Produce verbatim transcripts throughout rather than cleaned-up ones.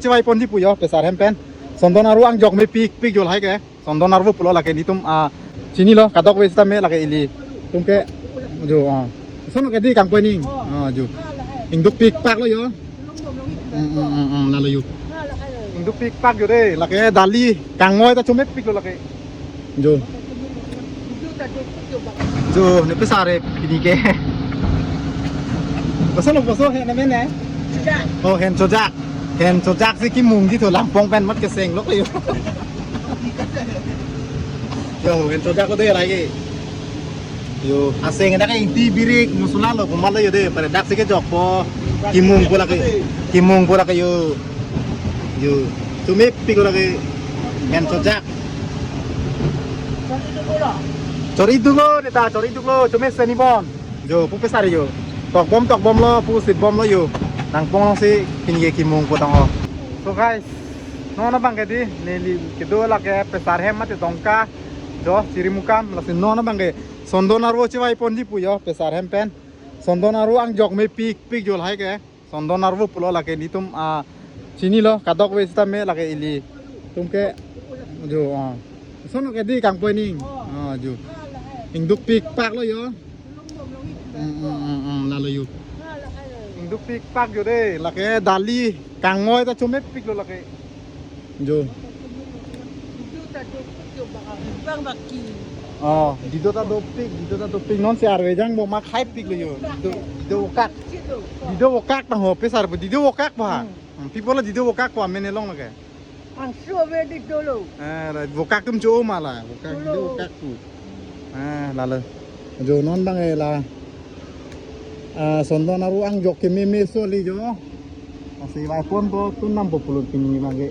Chevai ponji pu jo, pesar hem pen. Sondon arvo angjok mepik pik jo lahai ke. Sondon arvo pulo lake nelitum, ah, chinilo, kadokave sitame lake ilitum ke. Jo, ah. Sono ke di kangpoi ning. Ah, jo. Ingduk pikpak lo jo. Hmm, hmm, hmm, hmm, lalo jo. Ingduk pikpak jo de, lake dali kangoi ta chomepik lo lake. Jo. Jo, ne pesar he pini ke. Koson lo, koson he namen he? Oh, hen chojak. Hen chojak si kemung di to, langpong pen mat keseng lo jo. Jo, hen chojak lo de lagi. Jo, aseng dak ingti birik musula lo, komat lo jo de, pare dak si kejokpo. Kemungpo lake. Kemungpo lake jo. Jo. Chomepik lo lake. Hen chojak. Chor-iduk lo, neta, chor-iduk lo, chomesen ni bon. Jo, pu pesar jo. Tokbom, tokbom lo, pu sitbom lo jo. Nangpong si pini ke kemungpo tangho. So guys, non abang ke di, neli kedo lake pesar hem mate Dongka. Jo, Jirimukam, lasi non abang ke Sondon arvo chevai ponji pu jo, pesar hem pen. Sondon arvo angjok mepik pik jo lahai ke. Sondon arvo pulo lake nelitum, ah, chinilo, kadokave sitame lake ilitum ke. Jo, ah. Sono ke di kangpoi ning. Ah, jo. Ingduk pikpak lo jo. Hmm, hmm, hmm, hmm, lalo jo. Ingduk pikpak jo de, lake dali kangoi ta chomepik lo lake. Jo. Bang baki. Oh, dido ta dopik, dido ta dopik. Non si arve jang bo ma khai pik lo jo. Dido, dido vokak. Dido vokak tangho, pesar bo dido vokak ba. Hmm. Hmm, people dido vokak ba, amen elong lake. Angso ave dido lo. Eh, right. Vokak atum cho ma la. Vokak, dido vokak pu. Ah, lalo. Jo, non abang ke la. Ah, Sondon arvo angjok keme meso kali jo. Lasi vaipon po, tun nampo pulo pini abang ke.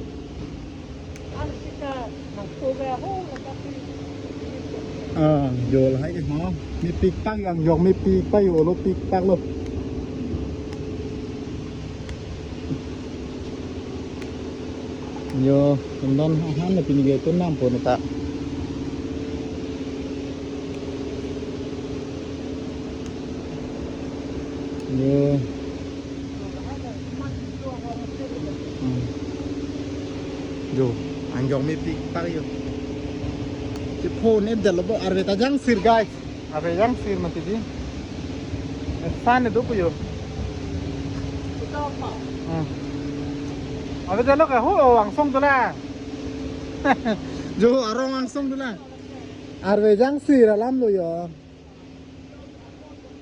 Ah, jo lahai ke ho. Mepikpak angjok mepikpak jo, lo pikpak lo. Jo, Sondon ahan na pini ke tun nampo neta. Jo. Hmm. Jo, angjok mepikpak jo. Chepho ne dalo bo, arve ta jangsir guys. Arve jangsir mati di. Esan do pu jo. Hmm. Ave jalo ke ho angsong dolang. Jo, arong angsong dolang. Arve jangsir alam lo jo.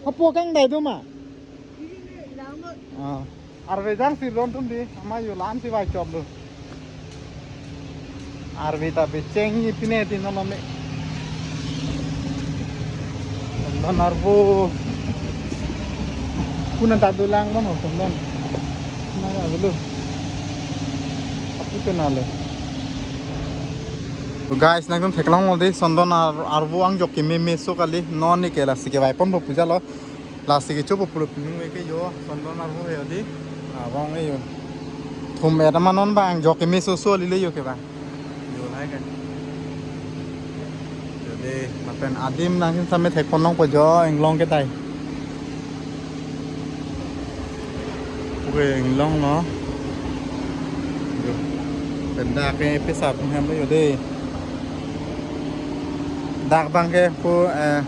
Hapu kangdai do ma? Ah. Arve jangsir don atum di, ama jo lam si vaikop lo. Arve ta becheng ni pine tin nolome. Sondon arvo. Kuna ta dolang mano sondon. Na ya dulu. Apu kenal lo. So guys, nangtum theklong lo di, Sondon ar-, arvo angjok keme meso kali, non ne ke lasi kevai ponpo pu jalo. Lasi kechopo pulo pini ke jo, Sondon arvo he di. Abang ke jo. Thum-et amat non abang angjok keme soso kali le jo ke abang. Jo lahai ke. Jo de, lapen adim nangtum sitame thek pon longpo jo, inglong ke tai. Oke, inglong lo. Jo. Pen dak ke pesar atum hem lo jo de. Dak abang ke pu, eh,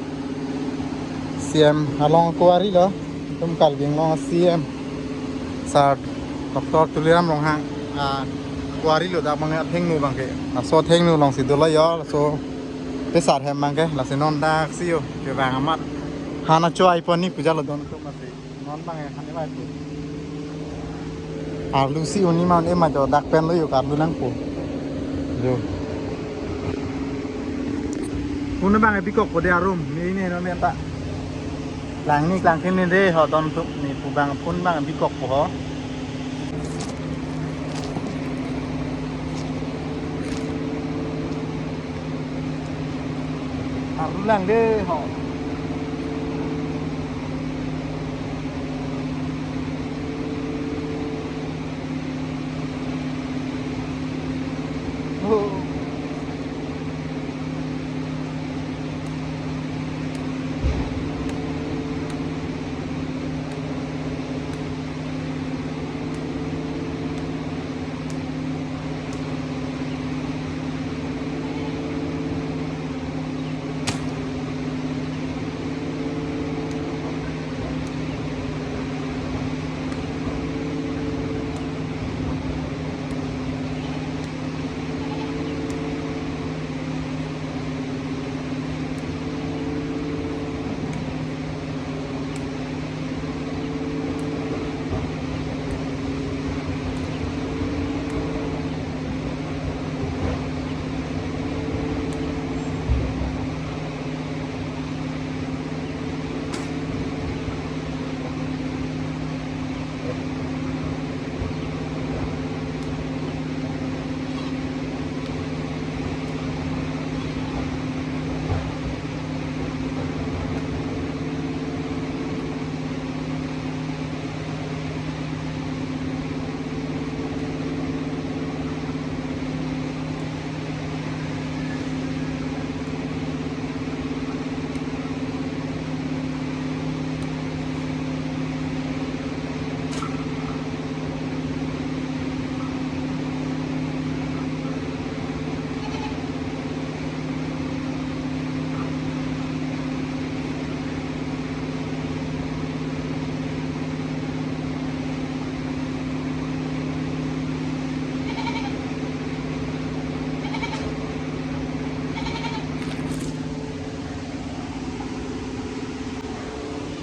C M along kuari lo. Itum Karbi Anglong C M. Sir Doctor Tuliram Ronghang, ah, kuari lo dak abang athengno abang ke. Laso athengno along si dolo jo, laso pesar hem abang ke, lasi non dak si jo, kevang amat. Han acho ai pon ni pu jalo don atum lasi. Non abang ya, han ivai pu. Arlu si un-e ma un-e ma jo dak pen lo jo, arlu nangpo. Jo. Pun abang bikokpo de arum, ne ne non anta. Lang ni lang khin ne de ho don atum ne pu abang pun abang bikokpo ho. Arlu lang de ho. Oh.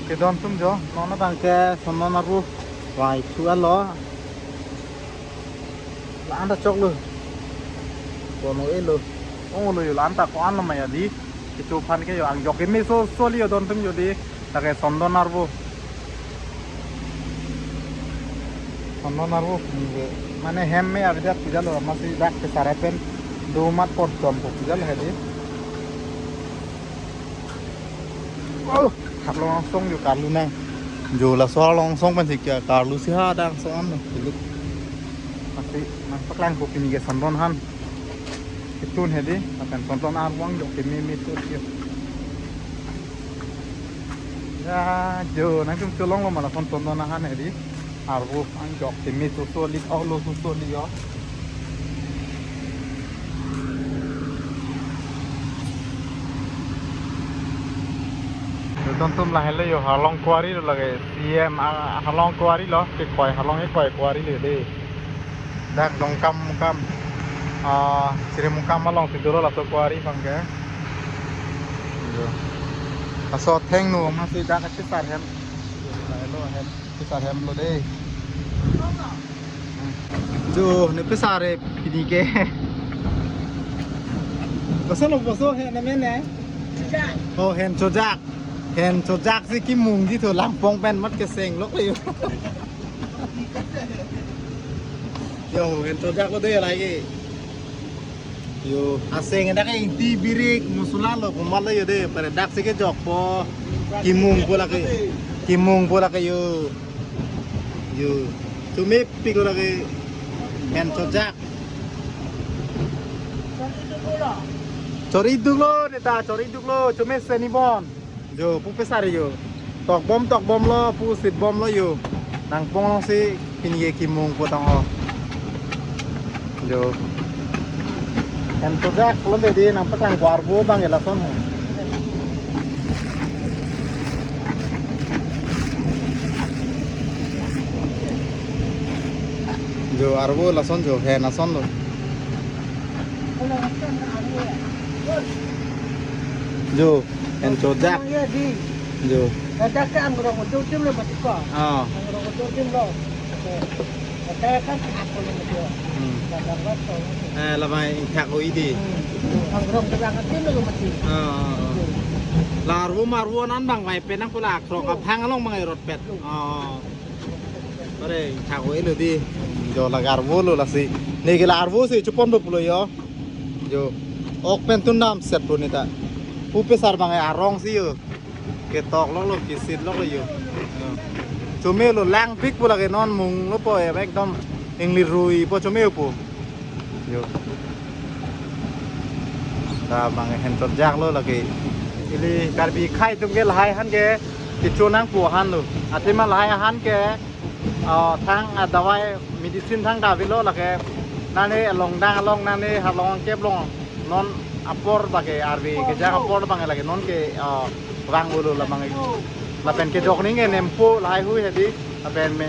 Kedon atum jo, non abang ke sondon arvo vangthu alo. La-an ta choklo. Kono elo. Onglo jo, la-an ta ko-an lo maya di. Kecho aphan ke jo angjok keme soso li jo don atum jo di. Lake sondon arvo. Sondon arvo. Mane hem me abidat pujalo, masi dak pesar pen do mat por chom po pujalo hedi. Oh, Harlong angsong jo karlu nang. Jo laso Harlong angsong pensi ke karlu si ha dang so an lo. Pilut. Masi nangpaklangpo pini ke sondon aphan. Ketun hedi, lapen sondon arvo angjok keme me so jo. Ya, jo, nangtum cholonglo ma lason sondon aphan hedi. Arvo angjok keme soso li, oh lo soso li jo. Jo don atum lahelo jo Harlong quarry lo lake C M, ah, Harlong quarry lo, kekoi Harlong kekoi quarry lo de. Dak Dongkamukam, ah, Sri Mukam alongsi dolo laso quarry abang ke. Jo. Laso athengno masi dak kachesar hem. Jo, lahelo hem. Pesar hem lo de. Jo, ne pesar e pini ke. Koson lo boso he ne men ne? Oh, hen chojak. Hen chojak si kimung di tho, langpong pen mat keseng lok le jo. Jo, hen chojak lo de lagi. Jo, aseng dak ingti birik mosola lo komat lo jo de, pare dak si kejokpo. Kimungpo lake. Kimungpo lake jo. Jo. Chomepik lo lake. Hen chojak. Chori duklo neta, chori duklo, chomesen ibon. Jo, pu pesar jo. Tokbom tokbomlo, pu sitbomlo jo. Langpong alongsi pini ke kimungpo tangho. Jo. Hen chojak lo de, nangpaklangpo arvo abang ke lason ho. Jo, arvo lason jo, hen lason lo. Jo, hen chojak. Jo. Dak ke angrong utum lo mati ko. Ah. Angrong utum lo. Dak kan aku lo mati. Hmm. Kadang kan to. Eh, labang ingthak oi di. Hmm. Angrong kadang atum lo mati. Ah, ah, ah. Jo. La arvo marvo an abang vaipen nangpo la krok aphang along abang rotpet. Ah. Pare ingthak oi lo di. Jo, la arvo lo lasi. Ne ke la arvo si chopon do pulo jo. Jo. Ok pen tundam set lo neta. Pu pesar abang arong si jo. Ketok lok lo, kesit lok lo jo. Jo. Chomelo, langpikpo lake, non munglo po ya, ekdom ingli ruipo, chomelo po. Jo. Ta abang hen chojak lo lake. Ili Karbi akhei atum ke lahai aphan ke kecho nangpo aphan lo. Athema lahai aphan ke, ah, thang, ah, dawai medicine thangta avelo lake. Nane along dang along, nane Harlong angkep along. Non apor abang ke arve kejak apor abang ke lake non ke, ah, vang ulo labang ke. Lapen kejok ning ke nempo lahai hui hedi. Lapen me,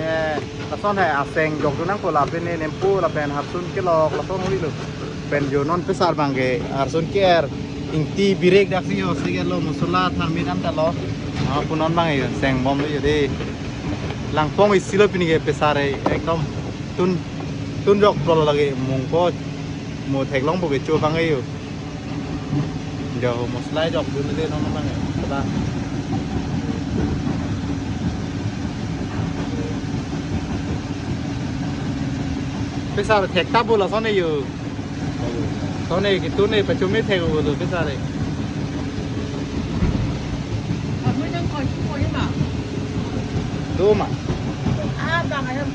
lason he aseng jokdun nangpo lapen ne nempo lapen harsun kelok lason hui lo. Pen jo non pesar abang ke harsun ke-er ingti birik dak si jo, si ke lo mosola tharmit an ta lo. Ah, pu non abang ke sengbom lo jo de. Langpong isi lo pini ke pesar e, ekdom tun, tun jokpo lo lake, mungpo, mo theklongpo kecho abang ke jo. Jo, mosola jokdun de non abang ke. Ba. Pesar thekta bo lason e jo. Lason e ketun e pachumi thek bo lo pesar e. Kami nang koi koi ma. Do ma. Ah, bang ayam.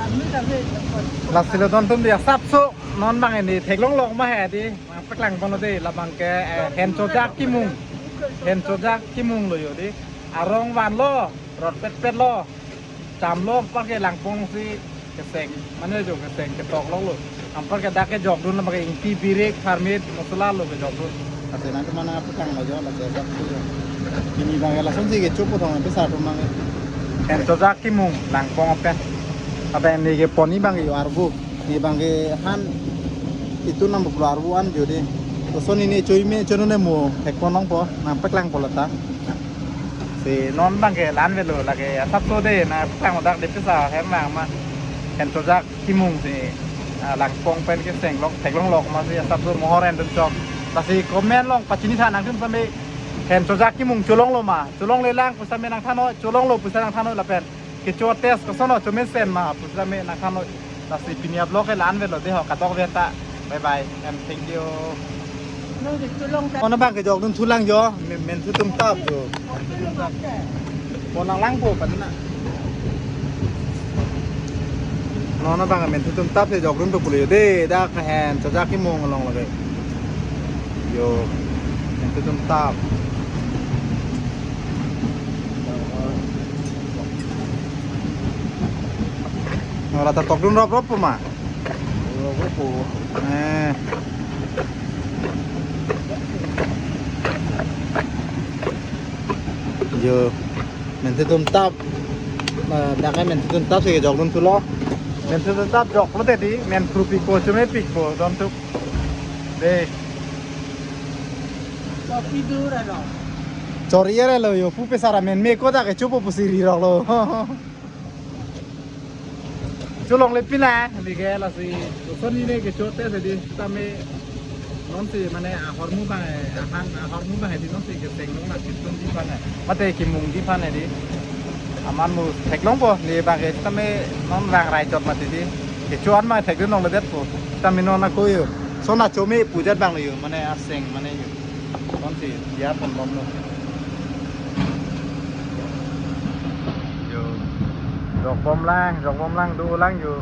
Kami kami nang koi. Lasi lo don atum dia sapso non abang ini theklong long ma he di. Nangpaklang pon lo de labang ke, eh, hen chojak kimung. Hen chojak kimung lo jo di. Arong vanlo, rotpetpet lo. Chamlo, anpar ke langpong si keseng. Mane jo keseng ketok lok lo. Anpar ke dak kejokdun labang ke ingti birik tharmit mosola lo kejokdun. Ate nang kemana apa kang lo jo la kejok tu jo. Pini abang ke lason si kecho po thong pesar atum abang ke. Hen chojak kimung langpong apen. Lapen ne kepon abang ke jo arvo. Ne abang ke han itum nangpaklang arvo an jo de. Koson ne choi me chonun ne mo thekpon longpo, nangpaklangpo lata. Si non abang ke la-an avelo lake asapso de nangpaklang dak de pisa hem vang ma. Hen chojak kimung si, ah, langpong pen ke senglok theklonglok ma si asapso mohor en dun chok. Lasi comment along pachini tha nangtum sitame hen chojak kimung cholonglo ma. Cholongle lang pu sitame nangthannon, cholonglo pu sitame nangthannon lapen kecho test koson o chomesen ma pu sitame nangthannon. Lasi pini a-vlog ke la-an avelo de ho, kadokave ta. Bye bye and thank you. Nang di cholong ta. Ono abang ke jok dun thulang jo, men, menthu tum tap jo. Cholong ta. Pon lang lang po pan na. Ono abang menthu tum tap si jok dun po pulo jo de, dak hen chojak kimung along lake. Jo, menthu tum tap. Ora ta tok dun rop rop po ma. Rop rop po. Eh. Jo. Menthu tum tap. Ma, dak ke menthu tum tap si jok dun thulo. Menthu tum tap joklo te di, men phru pikpo, chome pikpo, don tuk. De. Kopi dur alo. Chor-i alo jo, pu pesar amen me kodak ke chopo pusi ri roklo. Cholongle pila, lake lasi, koson ne kecho test di, sitame nonsi mane ahormu abang, ahan ahormu abang di nonsi ke senglong na kitum di abang. Mate kimung di aphan di. Aman mu theklong po, ne abang ke sitame non rang rai chot mati di. Kecho an abang thekdun longle det po. Sitame non ako jo. Son a chome pu jat abang lo jo, mane aseng mane jo. Konsi dia pon bomlo. Jo. Jok bom lang, jok bom lang, do lang jo.